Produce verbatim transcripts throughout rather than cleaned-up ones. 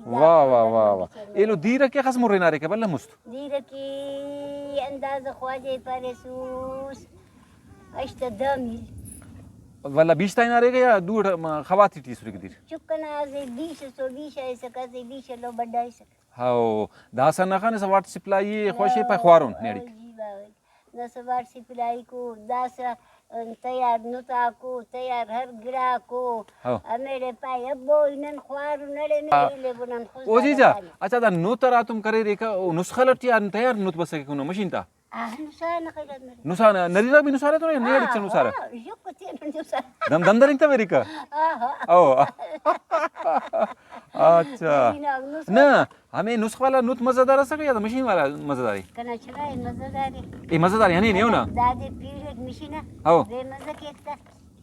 واہ، واہ، واہ، واہ۔ ایلو دیرہ کہ اخس مُر ہناریکہ بھلا مُست؟ دیرہ کہ اندازہ خواجہ ءِ پاریسس ہشت دہ میل۔ ولدا بیش تا ہناریکہ یا دو اٹ، م-، خواتے ٹی اسرکہ دیر؟ چک ئنا اسہ بیش ئسو، بیش آ ایسکہ، اسہ بیش ایلو بڈا ایسکہ۔ ہاؤ، داسہ ہندا خان اسہ واٹر سپلائی ءِ، خوش ءِ پائے خوارون نیاڑیک۔ جی باوہ۔ داسہ واٹر سپلائی کو، داسہ تیار نت آکو، تیار ہر گڑاکو۔ ہاؤ۔ ہمیڑے پائے ابو ای نن خوارون اڑے نے ہاں۔ ایلے بو نن خضدار او جی جا، آکانے۔ اچھا دا نت ہراتم کریریکہ، او نسخہ لٹ یا تیار نت بسکہ کنو مشین تا؟ آہ، نسخہ نا خیرات مرے۔ نسخہ نا، نریرہ بھی نسخہ تو نہیں، نیڑک چا نسخہ؟ آہ، یکو تینا نسخہ۔ دم دم درنگ تا ویریکہ؟ آہ۔ او۔ اچھا۔ نریرہ نسخہ۔ نہ، ہمے نسخہ والا نت مزہ دار اسکہ یا دا مشین والا مزہ دار ءِ؟ کنا چنا اے مزہ دار ءِ۔ اے مزہ دار ءِ، ہنین ایہن نا؟ دادے پیڑٹ مشین ءِ۔ ہاؤ۔ بے مزہ کیک تا۔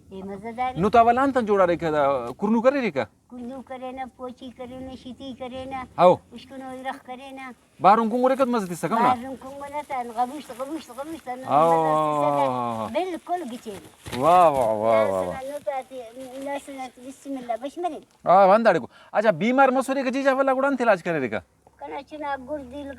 اے مزہ دار ءِ۔ نت اولا انت جوڑاریکہ دا، کرنو کریریکہ؟ کندو کرینہ، پوچی کرینہ، شتی کرینہ، ہاؤ۔ اشکنو ارغ کرینہ۔ بارون کنگرے کت مزہ تسکہ ہم نا؟ بارون کنگرے تا غبوشت، غبوشت، غبوشت، ہاؤ، مزہ ہاؤ، تسکہ۔ ہاؤ، ہاؤ، ہاؤ۔ بالکل گچین۔ واہ، واہ، واہ، واہ، واہ۔ لاسنا نت آتے، لاسنا نت بسم اللہ بش مرے۔ ہاں، ہنداڑے کو۔ اچھا، بیمار مسوریکہ جی جا ولا گڑا انت علاج کریریکہ؟ کنا چنا گڑدل،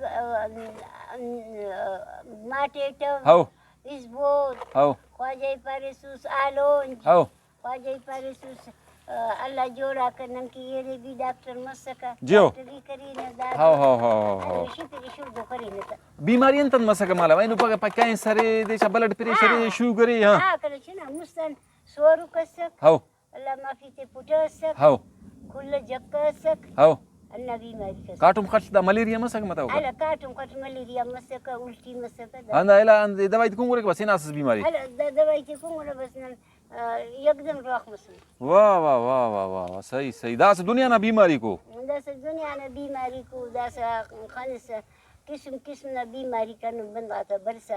ماٹیٹو، ہاؤ۔ ازبود، ہاؤ۔ خواجہ ءِ پاریسس آلونج۔ ہاؤ۔ خواجہ ءِ پاریسس، آ، اللہ جوڑا کر، ننکہ ایرے بھی ڈاکٹر مسکہ، جیو۔ ڈاکٹری کرینہ، دادے ہاؤ، ہاؤ، ہاؤ، ہاؤ، ہاؤ۔ شکر شردو کرینہ تہ۔ بیماری انت انت مسکہ مالا؟ اینو پگہ پہ کینسر ءِ، دے چا بلڈ پریشر ءِ، ہاں۔ شوگر ءِ، ہاں۔ ہاں، کنے چنا مستان سورک اسک۔ ہاؤ۔ اللہ معافی تے پٹہ اسک۔ ہاؤ۔ کل جکہ اسک۔ ہاؤ۔ ہندا بیماری کس۔ کاٹم خٹ دا ملیریا مسکہ متو؟ ہلہ کاٹم خٹ ملیریا مسکہ، الٹی مسکہ دا۔ ہندا علاج، دوائی تے کنگرے کہ بس ہناسس بیماری؟ ہلہ دا دوائی تے کنگرہ بس نن آ، یکدم رواق مسنے۔ واہ، واہ، واہ، واہ، واہ، واہ، صحیح، صحیح۔ داسہ دنیا نا بیماری کو۔ داسہ دنیا نا بیماری کو، داسہ خنسہ قسم قسم نا بیماری کنو بندغ آتا برسا۔